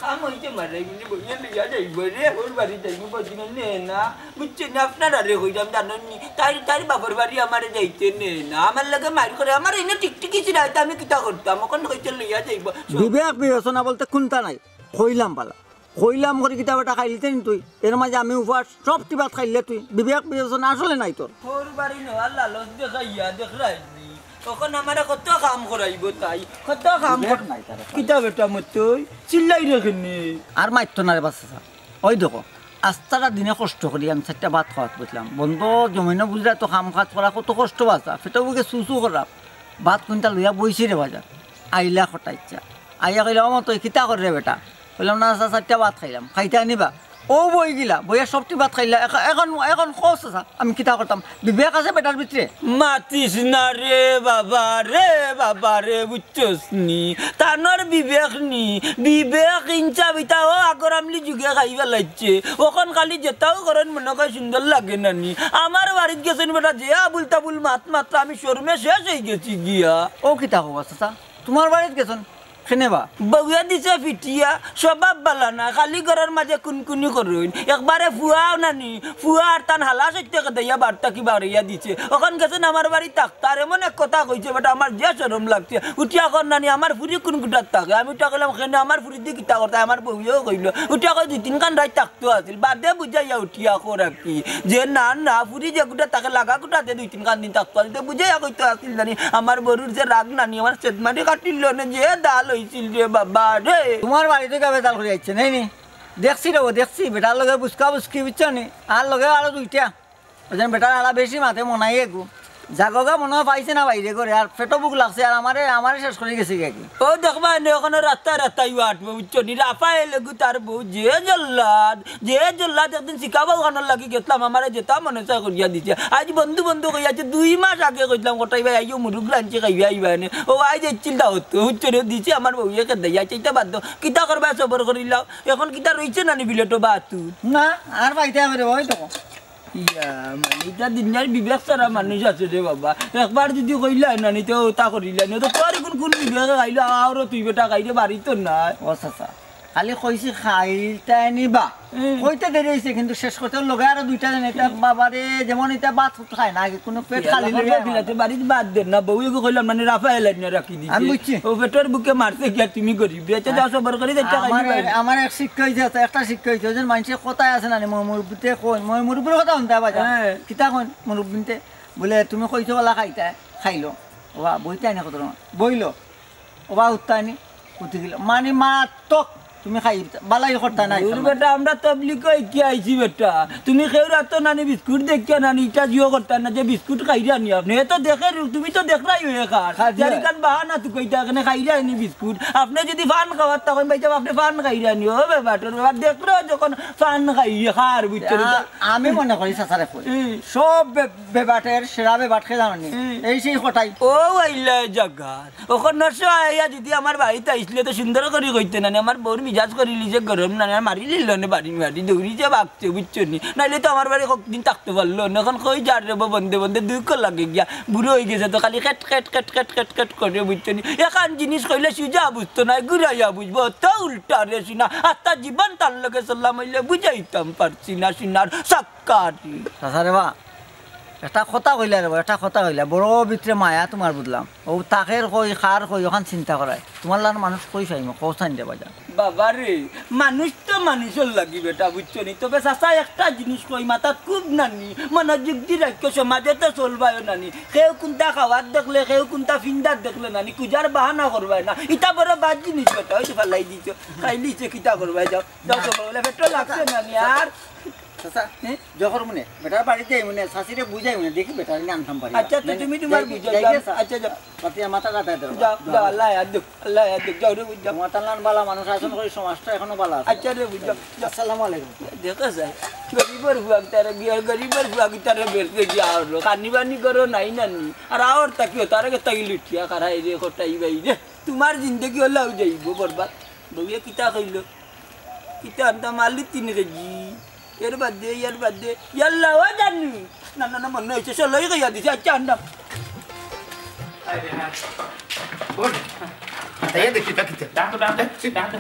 কাম অইছে মারাই গেলে বইয়া লইয়া যাইব রে, ওর বাড়ি যাইব, বদিন নে না, বুঝছো না? আপনারারে কইরাম জানইন নি, তাইর, তাইর বাপর বাড়ি আমারে যাইতে নে না, আমার লগে মাইর করে, আমার এনে টিকটিকি ছিল, আমি কিতা করতাম, অখন কইছে লইয়া যাইব। বিবেক বিবেচনা বলতে কুন্তা নাই, কইলাম বালা, কইলাম করি কিতা বেটা খাইলিতে নি তুই, এর মাঝে আমি উপাস, সব টিবাত খাইলে তুই, বিবেক বিবেচনা আসলে নাই তোর। ওর বাড়ি নেওয়ার লালচ দেখাইয়া দেখরায় নি। অখন আমারে কত কাম করাইব তাই, কত কাম কর-, বিবেক নাই তার। কিতা বেটা মতই চিল্লাই রে কেনে? আর মারতো না রে বাচ্চা, ওই দেখো, আস্তাটা দিনে কষ্ট করি আমি চাইরটা ভাত খাওয়াত বইছলাম। বন্ধ জমিনো বুঝরা তো কাম কাজ করা কত কষ্ট বাছা, পেটো বুকে সুসু করা। ভাত কুনটা লইয়া বইছি রে বাজার, আইলা কটাইচ্ছা। আইয়া কইলা, "ও মা, তুই কিতা কর রে বেটা?" কইলাম, "না চাচা, চাইরটা ভাত খাইলাম।" "খাইতা নি বা?" ও বই গিলা, বইয়া সবটি ভাত খাইলা। এখ-, এখন, এখন কও চাচা, আমি কিতা করতাম? বিবেক আছে বেটার ভিতরে? মাতিস না রে বাবা, রে বাবা রে, বুঝছস নি? তানর বিবেক নি, বিবেক ইনসাফ ইতা ও আগর আমলি যুগে খাই ফালাইছে। অখন খালি যেতাও করইন মনো কয় সুন্দর লাগে না নি। আমার বাড়িত গেছইন বেটা, যে আবুল তাবুল মাত মাতরা, আমি শরমে শেষ অইগেছি গিয়া। ও কিতা কও চাচা, তুমার বাড়িত গেছইন? কেনে বা? বউয়ে দিছে ফিটিয়া, স্বভাব বালা না, খালি ঘরর মাঝে কুনকুনি করইন। একবারে ফুয়াও নানি, ফুয়া আর তান হালা সইতে কেদাইয়া বাড়ি থাকি বারইয়া দিছে। অখন গেছইন আমার বাড়ি থাকতা, আর এমন এক কথা কইছে বেটা, আমার যে শরম লাগছে। উঠিয়া কর নানি, আমার ফুরি কুন গুটাত থাকে? আমি উঠিয়া কইলাম, "কেনে, আমার ফুরিদি কিতা করতায়?" আমার বউয়েও কইলো। উঠিয়া কয়, "দুই তিন খান রাইত থাকতো আছিল, বাদে বুঝাইয়া উঠিয়া কর আর কি।" যে না, না, ফুরি যে গুটাত থাকে, লাগা গুটাতে দুই তিন খান দিন থাকতো আছিল, তে বুঝাইয়া কইতো আছিল নানি। আমার বউর যে রাগ নানি, আমার সেদমাটি কাটিল নে, যে দাল অইছিল রে বাবা রে। তুমার বাড়িত গিয়া বেতাল করি আইছে, নাই নি? দেখছি রে, ও দেখছি, বেটার লগে বুসকা বুসকি, বুঝছো নি? আর লগে আরো দুইটা। ওই জন্য বেটার আলা বেশি মাতে মনাই এগু। জাগগা মনো অয় পাইছে না বাইরে করে, আর পেটো ভুক লাগছে, আর আমারে, আমারে শেষ করি গেছে গিয়া কি। ও দেখবায় নে, অখনো রাস্তায় রাস্তায় আটবো, বুঝছো নি? রাফায়েল এগু তার বউ, যে জল্লাদ, যে জল্লাদ একদিন শিকাবা অখানর লাগি গেছলাম, আমারে যেতা মনে চায় করিয়া দিছে। আইজ বন্ধু বন্ধু কইয়া আইছে, দুই মাস আগে কইছলাম, "কটাই ভাই আইও, মুরুগ রানছি খাইয়া আইবায় নে।" ও আইজ আইছিল দাওয়াত, বুঝছো নি? দিছে আমার বউয়ে কেদাইয়া, আইছে, ইতা বাদ দেও। কিতা করবায়, সবর করিলাও। অখন কিতা রইছে নানি বিলেটো বাতু? না, আর পাইতায় পারে, ওই তো। ইয়া, মানে, ইতা দুনিয়ার বিবেক ছাড়া মানুষ আছে রে বাবা। একবার যুদি কইলায় নানি, তে অতা করিলায় নি, তে তোর কুন, কুন বিবেকে খাইলো, আরো তুই বেটা খাইরে বাড়িত নাই। ও চাচা, খালি কইছি খাইতায় নি বা। হুম। কইতে দেরি অইছে, কিন্তু শেষ করতে লগে আরো দুইটা জানি, ইতা বাবারে, যেমন ইতা ভাত খায় না, কুনু পেট খালি লইয়া বিলাতে বাড়িত বাদ দেন না, বউয়ে কইলাম নানি রাফায়েল আনিয়া রাখি দিছে। আমি বুঝছি। ও পেটর ভুকে মারছে গিয়া তুমি গরিব। আচ্ছা, যাও সবর করি দেখতে আমার খাইবে। এক, আমার এক শিক্ষা অইছে, আচ্ছা, একটা শিক্ষা অইছে, ওই যে মানষে কথায় আছে নানি, ময় মুরব্বিতে কইন, ময় মুরব্বির কথা হুনতে পারে। হ্যাঁ। কিতা কইন মুরব্বিতে? বলে, "তুমি কইছো বালা খাইতায়, খাইলো। ওবা, বইতায় নি কত সময়? বইলো। ওবা, উঠতায় নি? উঠি গেলো।" মানে মারাত্মক, তুমি খাই, বালাই করতায় না।" দূর বেটা, আমরা তবলিগো ইকি আইছি বেটা। তুমি কেউর আতো নানি বিস্কুট দেখিয়া নানি, ইটা জিও করতায় না যে বিস্কুট খাইরা নি আপনে। এ তো দেখে, তুমি তো দেখরায় অয় খার। খার দিয়া। জারিকান বাহানা তুকাইতা কেনে খাইরা নি বিস্কুট। আপনে যুদি পান খাওয়ার তখন ভাই সাব, আপনে পান খাইরা নি। ও বেবাটর বেবাট দেখরায় যখন পান খাই, খার বুঝছো নি? আ-, আমি মনে করি চাচারে কই। হুম। সব বে-, বেবাটের সেরা বেবাট কে জানো নি? হুম। এই সেই কটাই। ও আইলা জাগা। অখন নশো আইয়া যুদি আমার বাড়িত আইছলে তে সুন্দর করি কইতে নানি, আমার বউর মিজাজ করিলিছে গরম নানি, আর মারিলিলো নে বাড়ি বাড়ি, দৌড়িছে বাগছে, বুঝছো নি? নাইলে তো আমার বাড়ি কতদিন থাকতো পারলো না। অখন কই যার রে বা বন্দে বন্দে দুঃখ লাগে গিয়া, বুড়া অইগেছে তো খালি খেট খেট খেট খেট খেট খেট করে, বুঝছো নি? এখান জিনিস কইলে সুজা বুঝতো নায়, ঘুরাইয়া বুঝবো, তো উল্টা রে শুনা। আর তার জীবন তার লগে চললাম অইলে বুঝাইতাম পারছি না, শুনার সাক্ষাৎ। চাচা রে বা, একটা কথা কইলা রে বা, একটা কথা কইলা, বড় ভিতরে মায়া তুমার বুঝলাম। ও তাকের কই, কার কই, অখান চিন্তা করায়। তুমার লাখান মানুষ কই পাইমু, কও চাইন রে বাজান। বাবা রে, মানুষ তো মানুষর লাগি বেটা, বুঝছো নি? তবে চাচা একটা জিনিস কই, মাথাত খুব নানি, মনোযোগ দি রাখিও, সমাজে তো চলবায়ও নানি। কেউ কুনটা খাওয়াত দেখলে, কেউ কুনটা ফিন্দাত দেখলে নানি, কুজার বাহানা করবায় না। ইটা বড় বাদ জিনিস বেটা, ওই যে ফালাই দিছো, খাইলিছে, কিতা করবায়, যাও, যাও, সকালবেলা পেটও লাগছে নানি আর। চাচা, হ্যাঁ? জহর মনে, বেটার বাড়িত যাই মনে, চাচিরে বুঝাই মনে, দেখি বেটারে নিয়া আনতাম পারি। আচ্ছা, তো তুমি তুমার যাই, বুঝাই যাই যাও। গেছা? আচ্ছা, যাও। পাতিয়া মাথা কাটাই দেবো। যাও, যাও, আল্লাহ হায়াত দেউক, আল্লাহ হায়াত দেউক, যাও রে, বুঝ যাও। তুমার তান লাখান বালা মানুষ আছেন, কই সমাজটা এখনো বালা আছে। আচ্ছা রে, বুঝ যাও, যাও। আসসালামু আলাইকুম। দেখো স্যার, গরিবর ফুয়া কিতারে গিয়া, গরিবর ফুয়া কিতারে বেরতে গিয়া আওরো, খানি বানি করো নাই নানি। আর আওর তাকিও, তারে কে তাকি লুটিয়া খারাই রে, কটাই ভাই রে। তুমার জিন্দেগি অলাউ যাইবো বরবাদ। বউয়ে কিতা কইলো? কিতা আনতাম আলু তিন কেজি। এর বাদে, এর বাদে। ইয়াল্লা, ও জানু। না, না, না, মনে অইছে, চলো, এই কইয়া দিছে, আচ্ছা, আনতাম। আরে, হ্যাঁ। ওঠ। তাই দেখি, তা কিতা? ডাকো, ডাকো, ডাকো।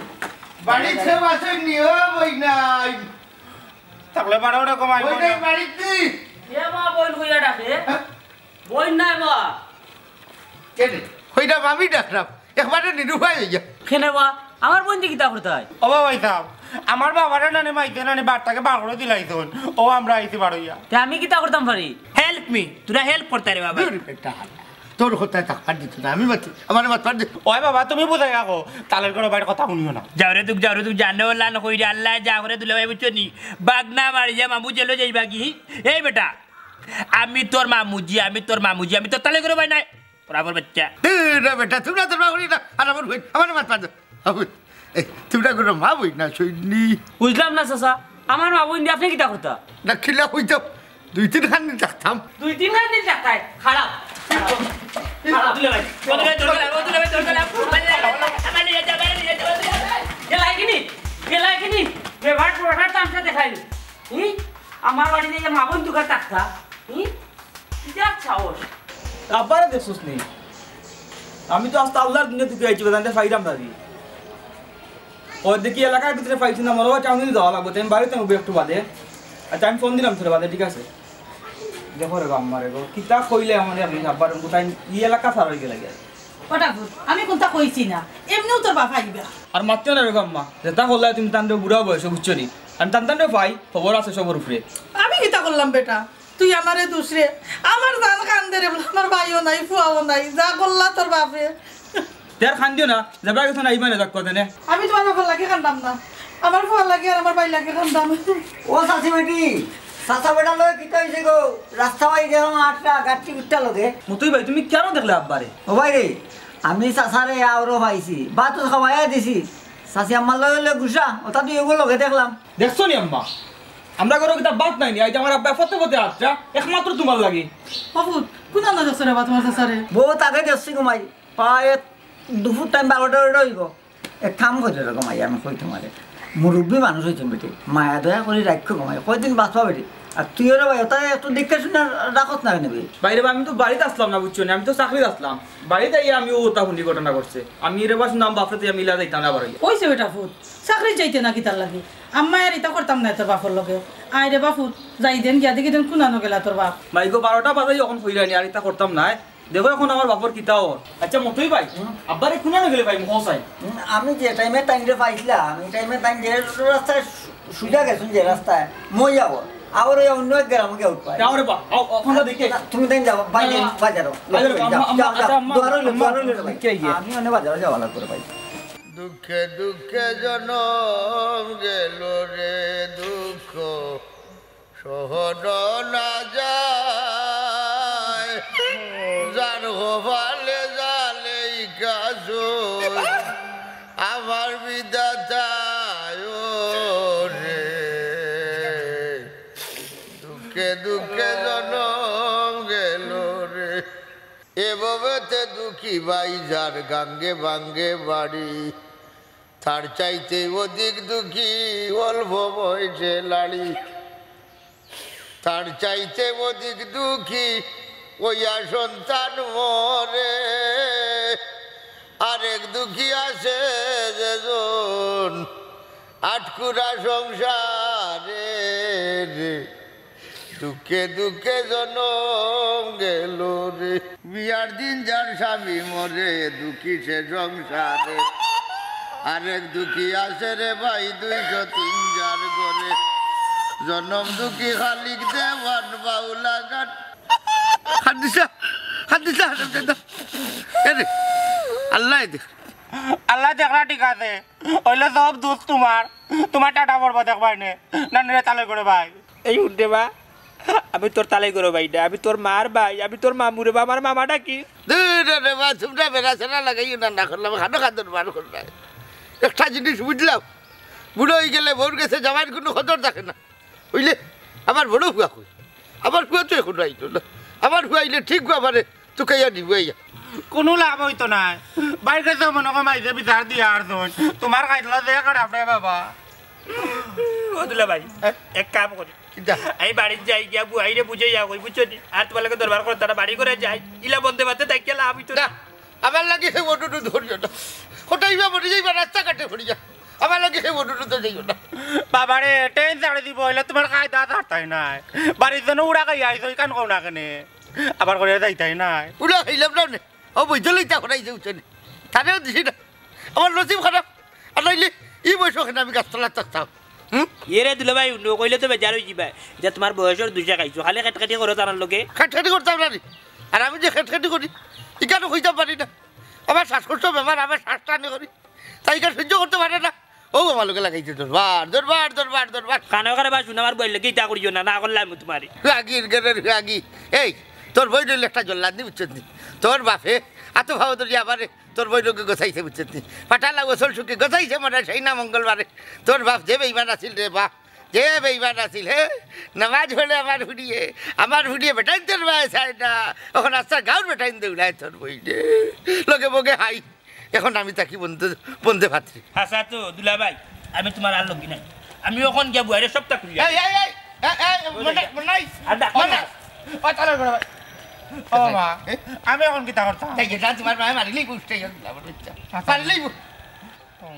বাড়িত কেউ আছইন নি, ও বইনাইন। থাকলে বারো ওটা কমাই বইনাইন বাড়িত নি? এ মা, বইন কইয়া ডাকে। হ্যাঁ? বইন নাই মা। কেনে? কইরা আমি ডাকরাম। একবারে নিরুপায় অইয়া। কেনে বা? আমার বইনদি কিতা করতায়? ও বা ভাই সাব, আমার বাবারে নানি মাইতে নানি বাড়ি থাকি বার করি দিলাইছইন। ও আমরা আইছি বারইয়া। তে আমি কিতা করতাম পারি? Help me। তোরা help করতায় রে বাবা। দূর বেটা হালা। তোর কথায় থাকবার দিত না, আমি মাতি, আমারে মাতবার দে। ওই বাবা, তুমি বুঝাইয়া কও, তালই করো ভাইর কথা হুনিও না। যাও রে তুক, যাও রে তুক, জানো আল্লাহ না কইরে, আল্লাহ যা করে দুলাভাই, বুঝছো নি? বাগনা মারিয়া মামু জেলো যাইবা কি? এই বেটা, আমি তোর মামুজি, আমি তোর মামুজি, আমি তোর তালই করো ভাই নায়। তোর আবার বাচ্চা। এ, না বেটা, তোমরা তোর মামুনি না, আর আমার ভাই, আমারে মাতবার দে। এই, তোমরা কোনো মা বই না, সৈনি। বুঝলাম না চাচা, আমার মা বইন দিয়া আপনে কিতা করতা? না, কিলা কইতাম, দুই তিন খান দিন থাকতাম। দুই তিন খান দিন থাকতায়? খারাপ। খারাপ। দুলাভাই, দুলাভাই, দুলাভাই, দুলাভাই, দুলাভাই। গেলাই কিনি? গেলাই কিনি? বেবার পুরোটা তামশা দেখাইল। হুম? আমার বাড়িত এই মা বইন দুগু থাকতা? হুম? কিতা সাহস? আব্বারে দেখছস নি? আমি তো আস্তা আল্লাহর দুনিয়া থেকে আইছি, বেদান্তে ফাইরাম দাদি। ও দেখি এলাকার ভিতরে পাইছি না, মনে হয় টাউনে যাওয়া লাগবো। তাই আমি বাড়িতে উঠবো একটু বাদে। আচ্ছা, আমি ফোন দিলাম তোর বাদে, ঠিক আছে? দেখো রে গো, আম্মা রে গো, কিতা কইলে আমারে আপনি আব্বার কোথায় ই এলাকা সারা হয়ে গেলে গিয়া। ওটা ভুল, আমি কোনটা কইছি না, এমনিও তোর বাবা আইবা। আর মাতিও না রে গো আম্মা, যেটা করলে তুমি তানরে বুড়া বয়সে, বুঝছো নি? আমি তান তানরে পাই, খবর আছে সবর উপরে। আমি কিতা করলাম বেটা? তুই আমারে দুষরে, আমার জান কান্দে রে, আমার ভাইও নাই, ফুয়াও নাই, যা করলা তোর বাপে। তে আর কান্দিও না, যাবা গেছো না, ইমানে যাক কথা নে। আমি তোমার বাপর লাগি কান্দাম না, আমার ফুয়ার লাগি আর আমার ভাইর লাগি কান্দাম। ও চাচি বেটি, চাচা বেটা লগে কিতা হইছে গো? রাস্তা বাই দেখো আটটা গাঠি গুট্টা লগে। মতই ভাই, তুমি কেন দেখলে আব্বারে? ও ভাই রে, আমি চাচারে আওরো পাইছি, ভাত তো খাওয়াইয়া দিছি। চাচি আম্মার লগে লগে গুসা, ওটা তুই ওগুলো লগে দেখলাম। দেখছো নি আম্মা, আমরা ঘরো কিতা ভাত নাই নি, আইজ আমার আব্বা ফতে ফতে আটটা, একমাত্র তোমার লাগি। বাবু, কোন আন্দাজ আছে রে বা তোমার চাচারে? বহুত আগে দেখছি ঘুমাই, প্রায় দুপুর টাইম বারোটা বারোটা হইব। এক কাম করে রে ঘুমাই, আমি কই তোমারে, মুরব্বী মানুষ হইছেন বেটি, মায়া দয়া করি রাখো ঘুমাই, কয়দিন বাঁচবা বেটি। আর তুই ওরে ভাই, ওটা একটু দেখে শুনে রাখত না কেন বে? বাইরে বা আমি তো বাড়িতে আসলাম না, বুঝছো নি, আমি তো চাকরিত আসলাম। বাড়িতে আইয়া আমি ও ওটা হুনি ঘটনা ঘটছে। আমি রে বা শুনলাম বাপরে তুই আমি ইলা যাইতাম না বাড়ি। ওই যে বেটা ফুত, চাকরি যাইতে না কিতার লাগি? আম্মা আর ইতা করতাম না তোর বাপর লগে। আয় রে বা ফুত, যাই দেন গিয়া দেখি দেন কুনানো গেলা তোর বাপ। মাই গো, বারোটা বাজাই এখন হইরানি, আর ইতা করতাম না। দেখো এখন আমার বাপর কিতা অর। আচ্ছা মতই ভাই, হুম? আব্বারে কুনানো গেলে ভাই, মুখ চাই। হুম, আমি যে টাইমে তাইনরে পাইছিলাম, এই টাইমে তাইন যে রাস্তায় সু-, সুজা গেছুন যে রাস্তায়, মই যাবো। আবার ওই অন্য এক গ্রামে গিয়ে উঠবো। যাও রে বা, আও, ওখানে দেখে। না, তুমি তাইন যাও, বাইরে, না, না। বাজারো। আচ্ছা, যাও, আম্মা, যাও, আচ্ছা, যাও। আম্মা, দুয়ারো লইলো, আম্মা, দুয়ারো লইলো ভাই। কে গিয়ে? আমি অনেক বাজারো যাওয়া লাগবে রে ভাই। দুঃখে দুঃখে জনম গেল রে দুঃখ সহন না যায়, যার কপালে জালেই কাজই আমার বিধাতায় রে। দুঃখে দুঃখে জনম গেল রে। এভাবেতে দুঃখী ভাই যার গাঙ্গে বাঙ্গে বাড়ি, তার চাইতে অধিক দুঃখী অল্প বয়সে লাড়ি। তার চাইতে অধিক দুঃখী ওইয়া সন্তান মরে। আরেক দুঃখী আছে যেজন আটকুরা সংসারে রে। দুঃখে দুঃখে জনম গেল রে। বিয়ার দিন যার স্বামী মরে, দুঃখী সে সংসারে। আরেক দুঃখী আছে রে ভাই, দুইশো তিন যার ঘরে। জনম দুঃখী খালিক দেওয়ান বাউলা ঘাট। হাদিসা, হাদিসা, হাদিসা। এরে, আল্লাহ দেখ। আল্লাহ দেখরা ঠিক আছে, অইলে সব দোষ তোমার। তোমার টাটা পড়বো দেখবাই নে। না রে তালে করে ভাই। এই উঠে বা, আমি তোর তালাই করো ভাই না, আমি তোর মার ভাই, আমি তোর মামু রে বা, আমার মামা ডাকি। দূর রে বা, তোমরা বেড়াছেড়া লাগাইও না, না করলাম, খানো খাদর বার করলাম। একটা জিনিস বুঝলাম, বুড়ো হয়ে গেলে বউর গেছে জামাইর কোনো কদর থাকে না। বুঝলে? আমার বড় ফুয়া কই? আমার ফুয়া তো এখন আইলো না। আমার ফুয়া আইলে ঠিক বাবারে তুকাইয়া দিব আইয়া। কোনো লাভ হইতো না। বাইরে তো মনে কম আইছে বিচার দিয়া আর জন। তোমার খাইতলা যে খারাপ রে বাবা। ও দুলা ভাই, হ্যাঁ? এক কাম করি। কিতা? এই বাড়িত যাই গিয়া বুয়াইরে বুঝে যাও, ওই বুঝছো নি? আর তোমার লগে দরবার করে তারা বাড়ি করে যাই। ইলা বন্দে বাতে তাই গেলে আমি তো না, আমার লাগে হে ওটু ধরিও না। কোথায় বা মরে যাইবা, রাস্তাঘাটে পড়ি যা। আমার লাগে হে ওটু তো যাইও না। বাবারে, ট্রেন ছাড়ে দিব, হইলে তোমার কায়দা ছাড়তাই নাই। বাড়ির জন্য উড়া খাই আইছো, ইখান কও না কেনে? আবার করে যাইতাই নাই। উড়া খাইলাম না নে। ও বইতে লইতা করাই যে উঠছে নে। তারেও দিছি না। আমার নসিব খারাপ। আর নাইলে এই বয়স ওখানে আমি গাছতলাত থাকতাম। হুম? এরে দুলাভাই, উন্নু কইলে তো বেজার হয়ে যাবে। যে তোমার বয়সের দুষে খাইছো, খালি খেটখেটি করো তার লগে। খেটখেটি করতাম না রে। আর আমি যে খেটখেটি করি, ইখানও কইতাম পারি না। আমার শ্বাসকষ্ট বেমার, আমার শ্বাস টানি করি, তাই ইখান সহ্য করতে পারে না। ও আমার লগে লাগাইছে দরবার, দরবার, দরবার, দরবার। কানো কানো বা শুনো, আমার বইন লগে ইতা করিও না, না করলাম তোমারে। রাগি, এর গেলে রাগি। এই, তোর বইন অইলে একটা জল্লাদ নি, বুঝছত নি? তোর বাপে আতো ভাও ধরি আমারে তোর বইন লগে গছাইছে, বুঝছত নি? পাঠালা গোসল শুকে গছাইছে মনে হয় সেই না মঙ্গলবারে। তোর বাপ যে বেইমান আছিল রে বা, যে বেইমান আছিল, হে? নামাজ পড়ে আমার ফুড়িয়ে, আমার ফুড়িয়ে বেটাইন তোর বায় চায় না। অখন আস্তা গাউর বেটাইন দৌড়ায় তোর বইনে। লগে বগে হাই। অখন আমি থাকি বন্দে, বন্দে ভাতরে। আচ্ছা তো, দুলাভাই, আমি তোমার আর লগে নাই। আমি অখন গিয়া বুয়াইরে সবটা খুলি। এই, এই, এই, এই, এই, মনে, মনে নাই? আর ডাকো মনে না। নাই? ও, চলো, বড় ভাই। ও মা, এ? আমি অখন কিতা করতাম? এই, এটা তোমার মায়ে মারিলেই বুঝতে গেল, বুঝছো? আচ্ছা। মারিলেই বু-,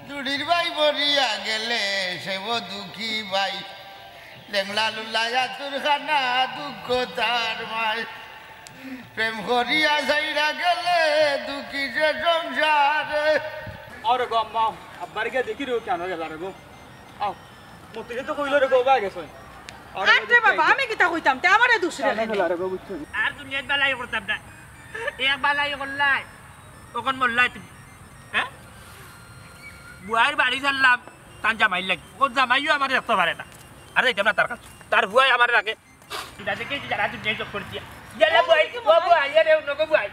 জুড়ির ভাই মরিয়া গেলে সে ও দুঃখী ভাই, লেংলা লুলাইয়া তুরখানা দুঃখ তার মায়, প্রেম করিয়া যাইরা গেলে দুঃখী সে সংসারে। আরে গো আম্মা, আব্বার গিয়া দেখি রে, ও কেন গেল রে গো? আও, মতিরে তো কইলো রে গো, বা গেছে। আরে আরে বাবা, আমি কিতা কইতাম, তে আমারে দুষ রেখে দে। আর দুনিয়াত বালাই করতাম না, এক বালাই করলাই, অখন মরলাই তুমি। হ্যাঁ? বুয়াইর বাড়ি ছাড়লাম, তান জামাইর লাগি। ও জামাইও আমারে রাখতে পারে না। আরে যাইতাম না তার কাছে। তার বুয়াই আমারে রাখে। এটা দেখে যে যারা দুনিয়ায় চোখ পড়ছে। ইয়ালা বুয়াই, ও বুয়াই, ইয়ারে অন্য গো বুয়াই।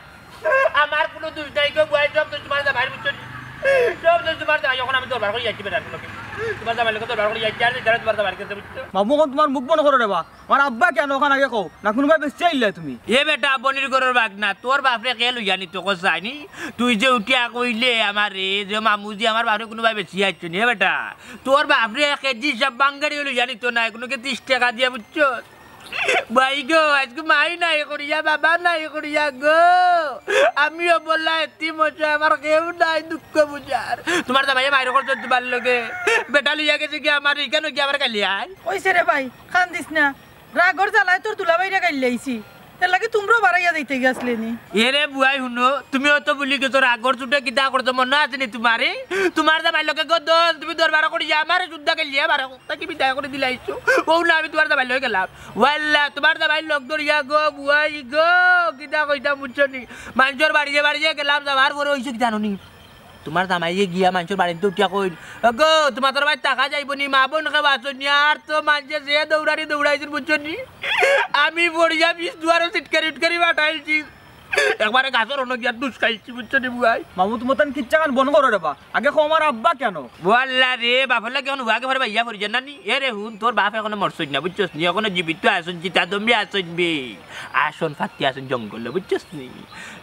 আমার কোনো দুষ নাই গো বুয়াই, সব দোষ তোমার জামাইর, বুঝছো নি? সব দোষ তোমার জামাই, অখন আমি দরবার করি যাইছি বেটার লগে। তোমার জামাইর লগে দরবার করি যাইছি, আর যারা তোমার জামাইর কাছে, বুঝছো? মামু, অখন তোমার মুখ বন্ধ করো রে বা। আমার আব্বা কেন অখান আগে কও না, কুনবায় বেশি আইলা তুমি? এ বেটা, বনির ঘরর ভাগনা, তোর বাপরে কে লইয়া নিতো কছাইনি? তুই যে উঠিয়া কইলে আমারে, যে মামুজি আমার বাপরে কুনবায় বেশি আইছো নি, এ বেটা? তোর বাপরে এক কেজি সব বাঙ্গারি লইয়া নিতো না, কুনুকে তিরিশ টেকা দিয়া, বুঝছো? ভাই গো, আজকে মাই নাই করিয়া, বাবা নাই করিয়া গো। আমিও বললা এতিম অইছি, আমার কেউ নাই দুঃখ বুঝার। তোমার জামাইয়ে মাইর করছে তোমার লগে। বেটা লইয়া গেছে কি আমার, ইখানো কি আমার কালি আয়? ওইছে রে ভাই, কান্দিস না। রাগর জ্বালায় তোর দুলাভাইরে গাইল্লাইছি। এর লাগি তুমরাও বাড়াইয়া যাইতে গেছলে নি। এরে বুয়াই হুনো, তুমি অত ভুলি গেছো, রাগর চুটে কিতা করছো মনো আছে নি তোমারে? তোমার জামাইর লগে গো দল, তুমি দরবার করিয়া আমারে যুদ্ধ গাইল্লাইয়া বারো তাকি বিদায় করি দিলাইছো। ও না, আমি তোমার জামাইর লগে গেলাম। ওয়াল্লা, তোমার জামাইর লগ ধরিয়া গো বুয়াই গো, কিতা কইতাম বুঝছো নি? মানষর বাড়িয়ে বাড়িয়ে গেলাম, যাওয়ার পরে অইছে কি জানো নি? তোমার জামাইয়ে গিয়া মানষর বাড়িত উঠিয়া কইন, "ওগো, তোমার তো বাড়িত থাকা যাইবো নি, মা বইন কেউ আছো নি, আর তো মানষে যে দৌড়ানি দৌড়াইছইন, বুঝছো নি? আমি পড়িয়া বিষ দুয়ারো ছিটকারি উটকারি ফাটাইছি। একবারে গাছর অনো গিয়া দুষ খাইছি, বুঝছো নি বুয়াই?" মামু, তোমার তান কিচ্ছা খান বন্ধ করো রে বা। আগে কও আমার আব্বা কেন? ও আল্লা রে, বাপর লাগি অখন উয়াকে পারে বাইয়া পড়ি যান না নি? এ রে হুন, তোর বাপ অখনো মরছইন না, বুঝছস নি? অখনো জীবিত আছইন, জিতা দমে আছইন বে। আসন ফাত্তি আছইন জঙ্গলো, বুঝছস নি?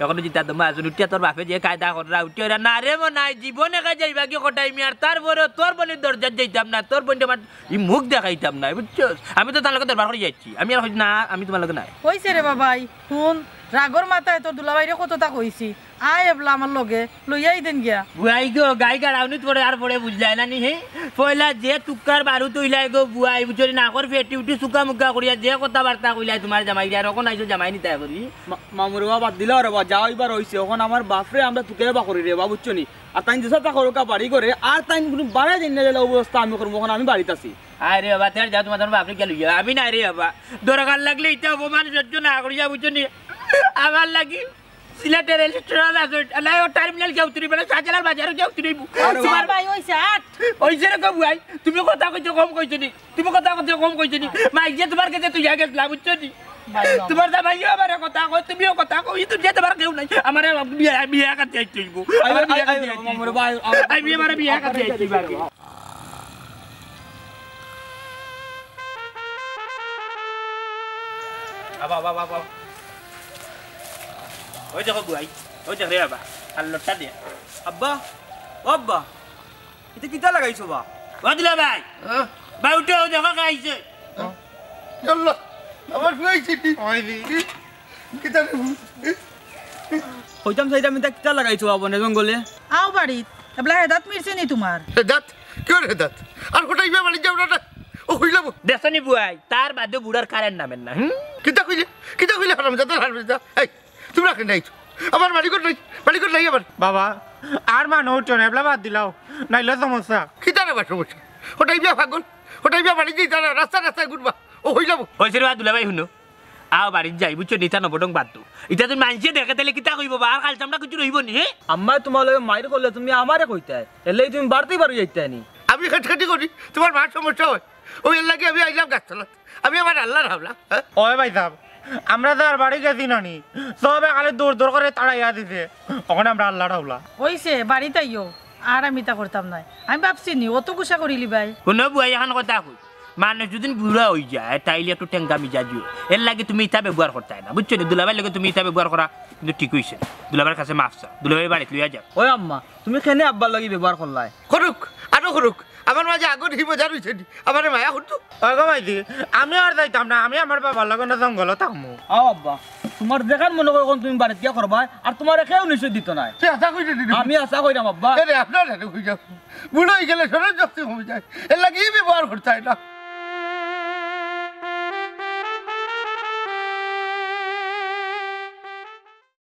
অখনো জিতা দমে আছইন, উঠিয়া তোর বাপে যে কায়দা কররা, উঠিয়া ওরা না রে মনাই, জীবনে কাজে যাইবা কি কটাই মিয়ার, তারপরেও তোর বইনর দরজাত যাইতাম না, তোর বইনরে আমার ই মুখ দেখাইতাম না, বুঝছস? আমি তো তার লগে দরবার করি যাইছি, আমি আর কইছি না, আমি তোমার লগে নাই। কইছে রে বাবাই, হুন, রাগর মাথায় তোর দুলাভাইরে কততা কইছি, আয় এবলা আমার লগে, লইয়াই দেন গিয়া। বুয়াই গো, গাই গাড়াউনিত পড়ে আর পড়ে বুঝলায় না নি, হে? পয়লা যে তুক্কার বারুদ অইলায় গো বুয়াই, বুঝছো নি? নাকর ফেটি উঠি চুকা মুকা করিয়া যে কথাবার্তা কইলায় তোমার জামাইরে, আর অখন আইছো জামাই নিতায় করি। মা-, মামুরে বা বাদ দিলাও রে বা, যা অইবার অইছে, অখন আমার বাপরে আমরা তুকাইবা করি রে বা, বুঝছো নি? আর তাইন যেছা তা করউক্কা বাড়ি ঘরে, আর তাইন কুনু বাড়াই দেইন না, যেলা অবস্থা আমি করমু, অখন আমি বাড়িত আছি। আরে বাবা, তে আর যাও, তোমার, তোমার বাপরে গিয়া লইয়া, আমি নাই রে বাবা। দরকার লাগলে ইতা অপমান সহ্য না করিয়া, বুঝছো নি? আমার লাগি সিলেটের রেল স্টেশন আছে, নাই ও টার্মিনাল গিয়া উতরিবা, শাহজালাল বাজারো গিয়া উতরিবা। আরে তোমার বাবা। ভাই, ওইছে আট। ওইছে রে গো বুয়াই, তুমি কথা কইছো কম কইছো নি? তুমি কথা কইছো কম কইছো নি? মাই যে তোমার কাছে তুই আগে গেছলা, বুঝছো নি? ভাই, বাবা। তোমার জামাইও আমারে কথা কয়, তুমিও কথা কও, ই দুনিয়াত আমার কেউ নাই। আমারে বিয়া, বিয়া খাতে আইতে অইবো। আই, আমারে আই, বিয়া আই, খাতে আইতে মামুরে অইবো। ভাই, আই, বিয়া, আমারে বিয়া খাতে আইতে অইবো। আবা, আবা, আবা, আবা। ওই দেখো বুয়াই, ওই দেখ রে বাবা, আর লটটা দে। আব্বা, ও আব্বা, ইতা কিতা লাগাইছো বা? ও দুলাভাই, হ্যাঁ? ভাই উঠো, ওই দেখো কে আইছে। হ্যাঁ? ইয়াল্লা, আমার ফুয়া আইছে নি? ওই নি। কিতা রে? কইতাম চাইতাম, ইতা কিতা লাগাইছো বা বনে জঙ্গলে? আও বাড়িত, এবলা হেদাত মিরছে নি তোমার? হেদাত? কিওর হেদাত? আর কটাই বিয়া বাড়িত যাও না, না। ও হইলাম। দেখছো নি বুয়াই, তার বাদে বুড়ার কারেন্ট নামের না, হুম? কিতা কইলে? কিতা কইলে হারামজাদা, হারামজাদা? এই, তোমরা কেনে আইছো? আমার বাড়িঘর নাই, বাড়িঘর নাই আমার। বাবা, আর মানো উঠো না, এবলা বাদ দিলাও, নাইলে সমস্যা। কিতা রে বা সমস্যা? কটাই বিয়া পাগল, কটাই বিয়া বাড়িত যাইতা না, রাস্তায় রাস্তায় ঘুরবা। ও হইলাম। ওই রে বা দুলাভাই হুনো, আও বাড়িত যাই, বুঝছো নি? ইতা নবডং বাদ দেও। ইতা যদি মানষে দেখে, তাইলে কিতা কইবো বা? আর কাল চামড়া কিছু রইবো নি, হে? আম্মায় তুমার লগে মাইর করলে তুমি আমারে কইতায়, এরলাগি তুমি বাড়িত বারই যাইতায় নি। আমি খেটখেটি করি, তুমার মার সমস্যা অয়, অউ এরলাগি আমি আইলাম গাছতলাত। আমি আমার আল্লার হাওলা, হে? ওই ভাইসাব, আমরা তো আর বাড়ি গেছি না নি, সবে খালি দৌড় দৌড় করি তাড়াইয়া দিছে, অখন আমরা আল্লার হাওলা। অইছে, বাড়িত আইও, আর আমি ইতা করতাম নায়। আমি ভাবছি নি, অত গুসা করিলিবায়। হুনো বুয়াই, অখন কথা কই, মানুষ যদি বুড়া অইযায়, তাইলে একটু টেংগা মিজাজি অয়। এরলাগি তুমি ইতা ব্যবহার করতায় না, বুঝছো নি? দুলাভাইর লগে তুমি ইতা ব্যবহার করা কিন্তু ঠিক অইছে না। দুলাভাইর কাছে মাফ চাও, দুলাভাইরে বাড়িত লইয়া যাও। ওই আম্মা, তুমি কেনে আব্বার লগে ব্যবহার করলায়? করুক, আরো করুক। আমার মাঝে আগর হি মজা রইছে নি, আমারে মায়া করতো। ওই গো ভাইজি, আমি আর যাইতাম না, আমি আমার বাবার লগে না জঙ্গলো থাকমু। আও আব্বা, তুমার যেখান মনে কয় অখন তুমি বাড়িত গিয়া করবায়, আর তুমারে কেউ নিষেধ দিতো নায়। তুই আশা করি দিদি। আমি আশা করিরাম আব্বা। আরে আপনার জানে কই যাও, বুড়া অইগেলে স্মরণ শক্তি কমি যায়, এরলাগি ব্যবহার করতায় না।